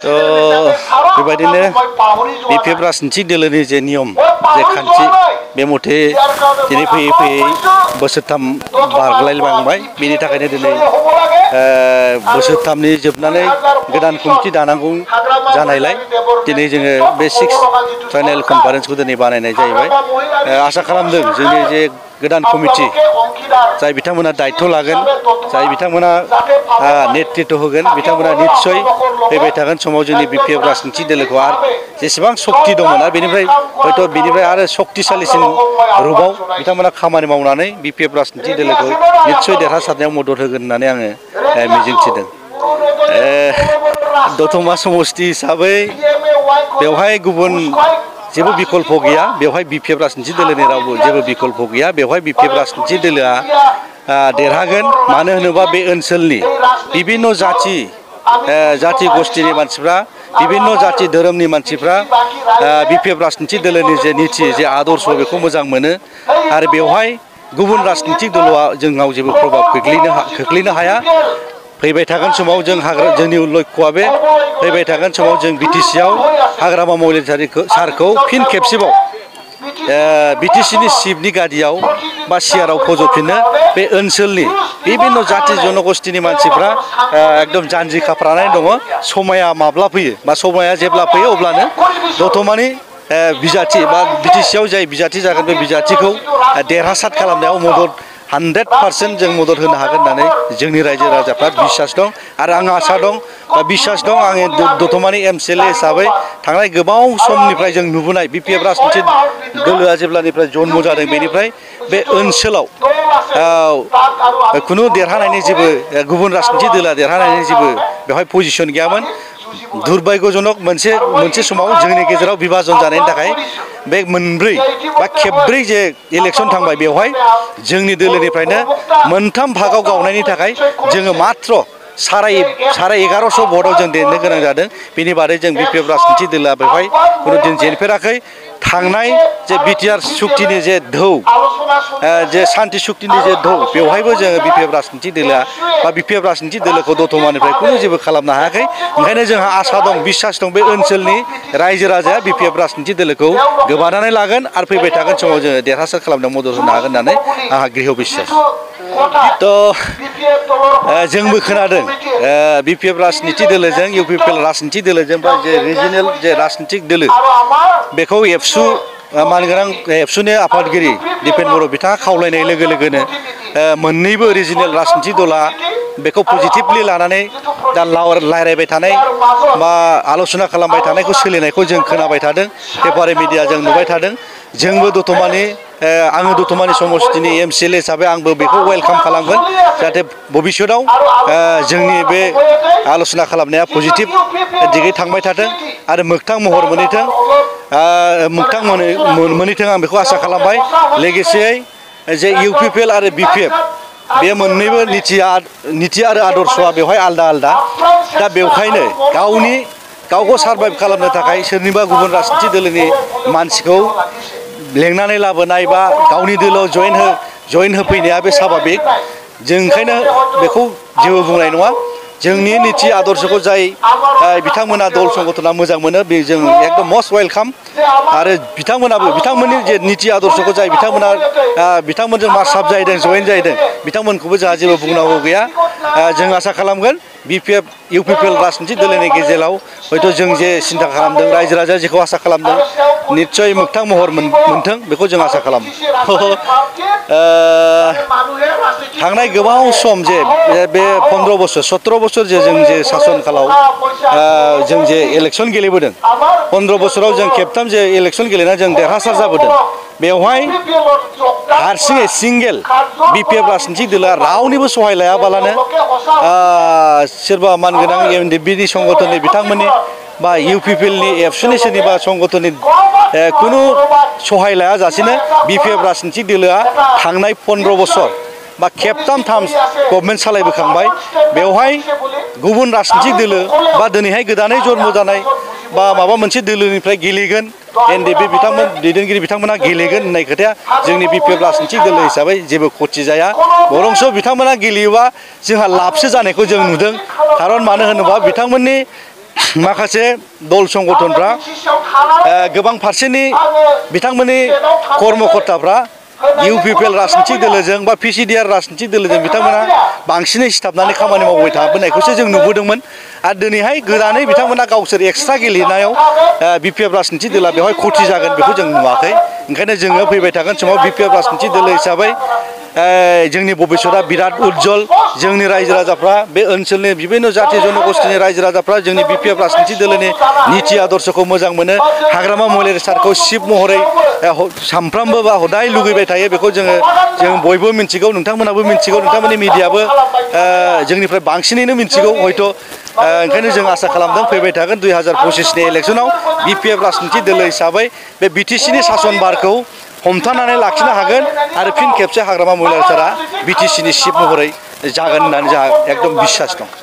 तो बेबायदिनो बिपिएफ राजनितिक दोलोनि जे नियम जे खान्थि बे मथे दिनै फैयै फैयै बोसोरथाम बारलायलांबाय बेनि थाखायनो दिनै बोसोरथामनि जोबनानै गोदान कमिटि दानांगौ जानायलाय दिनै जोङो बे 6th फाइनेल कनफारेन्सखौ दिनै बानायनाय जाहैबाय आसा खालामदों जोंनि जे गोदान कमिटि जाय बिथांमोना दायित्व लागोन जाय बिथांमोना नेतृत्व होगोन बिथांमोना निश्चय फैबाय थागोन समाव जोंनि बिपिएफ राजनितिक दोलोखौ आरो जेसेबां शक्ति दंमोन आरो बेनिफ्राय हयथ' बेनिफ्राय आरो शक्तिशालिसिन रुपाव बिथांमोना खामानि मावनानै बिपिएफ राजनितिक दोलोखौ निश्चय देरहासारनायाव मदद होगोन होननानै आङो मिजिंथिदों दतमा समष्टि हिसाबै बेवहाय गुबुन जेबो बिकल्प गैया बेवहाय बिपिएफ राजनितिक दोलोनि रावबो जेबो बिकल्प गैया बेवहाय बिपिएफ राजनितिक दोलोआ देरहागोन मानो होनोबा बे ओनसोलनि बिभिन्न जाति गस्टिनि मानसिफ्रा बिभिन्न जाति धोरोमनि मानसिफ्रा बिपिएफ राजनितिक दोलोनि जे निति जे आदर्श बेखौ मोजां मोनो आरो बेवहाय गुबुन राजनितिक दलआ जोंनाव जेबो प्रभाब खोख्लैनो हाया फैबाय थागोन समाव जोंनि लक्ष्यआ बे फैबाय थागोन समाव जों बिटिसिआव हाग्रामा महिलारि सारखौ फिन खेबसेबाव बिटिसिनि चिफनि गादियाव बा सिआरआव फज'फिननो बे ओनसोलनि बिभिन्न जाति जनगोष्ठीनि मानसिफ्रा एकदम जानजि खाफ्रानानै दङ समाया माब्ला फैयो बा समाया जेब्ला फैयो अब्लानो दतमानि बिजाथि बा बिटिसिआव जाय बिजाथि जागोन बे बिजाथिखौ देरहासार खालामनायाव मदद 100% जों मदद होनो हागोन होननानै जोंनि रायजो राजाफ्रा बिसास दं आरो आं आसा दं बा बिसास दं आङो दतमानि एमसिएलए हिसाबै थांनाय गोबाव समनिफ्राय जों नुबोनाय बिपिएफ राजनितिक दोलोआ जेब्लानिफ्राय जन्म जादों बेनिफ्राय बे ओनसोलाव खुनु देरहानायनि जेबो गुबुन राजनितिक दोलोआ देरहानायनि जेबो बेवहाय पजिशन गैयामोन दुर्भाग्यजनक मोनसे समाव जोंनि गेजेराव विभाजन जानायनि थाखाय बे मोनब्रै बा खेबब्रै जे इलेक्शन थांबाय बेवहाय जोंनि दोलोनिफ्रायनो मोनथाम भागाव गावनायनि थाखाय जोङो मात्र 1150 भोटआव जों देरनो गोनां जादों बेनि बादै जों बिपिएफ राजनितिक दोलोआ बेवहाय खुनु दिन जेनफेराखै थांनाय जे बिटिआर सुक्तिनि जे धौ जे शान्ति सुक्तिनि जे धौ बेवहायबो जोङो बिपिएफ राजनितिक दोलोआ बा बिपिएफ राजनितिक दोलोखौ दतमानिफ्राय खुनु जेबो खालामनो हायाखै ओंखायनो जोंहा आसा दं बिसास दं बे ओनसोलनि रायजो राजाया बिपिएफ राजनितिक दोलोखौ गोबानानै लागोन आरो फैबाय थागोन समाव जोङो देरहासार खालामनायाव मदद होनो हागोन होननानै आंहा गृह बिसास जोंबो खोनादों बिपिएफ राजनितिक दोलोजों इउपिपिएल राजनितिक दोलोजों बा जे रिजिनेल जे राजनितिक दोलो बेखौ एबसु मानगोनां एबसुनि आफादगिरि दिपेन बर' बिथाङा खावलायनाय लोगो लोगोनो मोननैबो रिजिनेल राजनितिक दलआ बेखौ पजिटिभलि लानानै दा रायज्लायबाय थानाय बा आलोचना खालामबाय थानायखौ सोलिनायखौ जों खोनाबाय थादों पेपार मिडिया जों नुबाय थादों जोंबो दतमानि आङो दतमानि समष्टिनि एमसिएलए हिसाबै आंबो बेखौ वेलकाम खालामगोन जाहाथे भबिष्यताव जोंनि बे आलोचना खालामनाया पजिटिभ दिगै थांबाय थाथों आरो मोगथां महर मोनहैथों आं बेखौ आसा खालामबाय लोगोसेयै जे इउपिपिएल आरो बिपिएफ बे मोननैबो निति आरो आदर्शआ बेवहाय आलदा आलदा दा बेवहायनो गावखौ सारभाइभ खालामनो थाखाय सोरनिबा गुबुन राजनितिक दोलोनि मानसिखौ लेंनानै लाबोनाय बा गावनि दोलोआव जयेन होफैनाया बे स्वाभाबिक जों ओंखायनो बेखौ जेबो बुंनाय नङा जोंनि निति आदर्शखौ जाय बिथांमोना दल संगठना मोजां मोनो बे जों एकदम मस्ट वेलकाम आरो बिथांमोननि जे निति आदर्शखौ जाय बिथांमोनजों मार्चाप जाहैदों जयेन जाहैदों बिथांमोनखौबो जोंहा जेबो बुंनांगौ गैया जों आसा खालामगोन बिपिएफ इउपिपिएल राजनितिक दोलोनि गेजेराव हयथ' जों जे सिन्था खालामदों रायजो राजाया जेखौ आसा खालामदों निश्चय मोगथां महर मोनथों बेखौ जों आसा खालामो थांनाय गोबाव सम जे बे 15 बोसोर 17 बोसोर जे जों जे सासन खालाव जों जे इलेक्शन गेलेबोदों 15 बोसोराव जों खेबथाम जे इलेक्शन गेलेना जों देरहासार जाबोदों बेवहाय हारसिङै सिंगेल बिपिएफ राजनितिक दोलोआ रावनिबो सहाय लायाबालानो सोरबा मानगोनां एनडिएफबिनि संगठननि बिथांमोननि बा इउपिपिएलनि एबसुनि सोरनिबा संगठननि खुनु सहाय लायाजासेनो बिपिएफ राजनितिक दोलोआ थांनाय 15 बोसोर बा खेबथाम गभर्नमेन्ट सालायबोखांबाय बेवहाय गुबुन राजनितिक दोलो बा दिनैहाय गोदानै जन्म जानाय बा माबा मोनसे दोलोनिफ्राय गेलेगोन एनडिएफबि दैदेनगिरि बिथांमोना गेलेगोन होननाय खोथाया जोंनि बिपिएफ राजनितिक दोलो हिसाबै जेबो खथि जाया बरंस' बिथांमोना गेलेयोबा जोंहा लाबसो जानायखौ जों नुदों खारन मानो होनोबा बिथांमोननि माखासे दल संगठनफ्रा गोबां फारसेनि बिथांमोननि कर्मकर्ताफ्रा इउपिपिएल राजनितिक दोलोजों बा पिसिडिआर राजनितिक दोलोजों बिथांमोना बांसिनै सिथाबनानै खामानि मावबाय थाबोनायखौसो जों नुबोदोंमोन आरो दिनैहाय गोदानै बिथांमोना गावसोर एक्सट्रा गेलेनायाव बिपिएफ राजनितिक दोला बेवहाय खथि जागोन बेखौ जों नुवाखै ओंखायनो जोङो फैबाय थागोन समाव बिपिएफ राजनितिक दोलो हिसाबै जोंनि भबिष्यतआ बिराद उज्जवल जोंनि रायजो राजाफ्रा बे ओनसोलनि बिभिन्न जाति जनगोष्ठीनि रायजो राजाफ्रा जोंनि बिपिएफ राजनितिक दोलोनि नीति आदर्शखौ मोजां मोनो हाग्रामा महिलारि सारखौ चिफ महरै सानफ्रामबो बा हदाय लुगैबाय थायो बेखौ जों बयबो मिन्थिगौ नोंथांमोनाबो मिन्थिगौ नोंथांमोननि मिडियाबो जोंनिफ्राय बांसिनैनो मिन्थिगौ हयथ' ओंखायनो जों आसा खालामदों फैबाय थागोन 2025नि इलेक्सनाव बिपिएफ राजनितिक दोलो हिसाबै बे बिटिसिनि शासन बारखौ हमथानानै लाखिनो हागोन आरो फिन खेबसे हाग्रामा महिलारि सारा बिटिसिनि चिफ महरै जागोन होननानै जोंहा एकदम बिश्वास दं।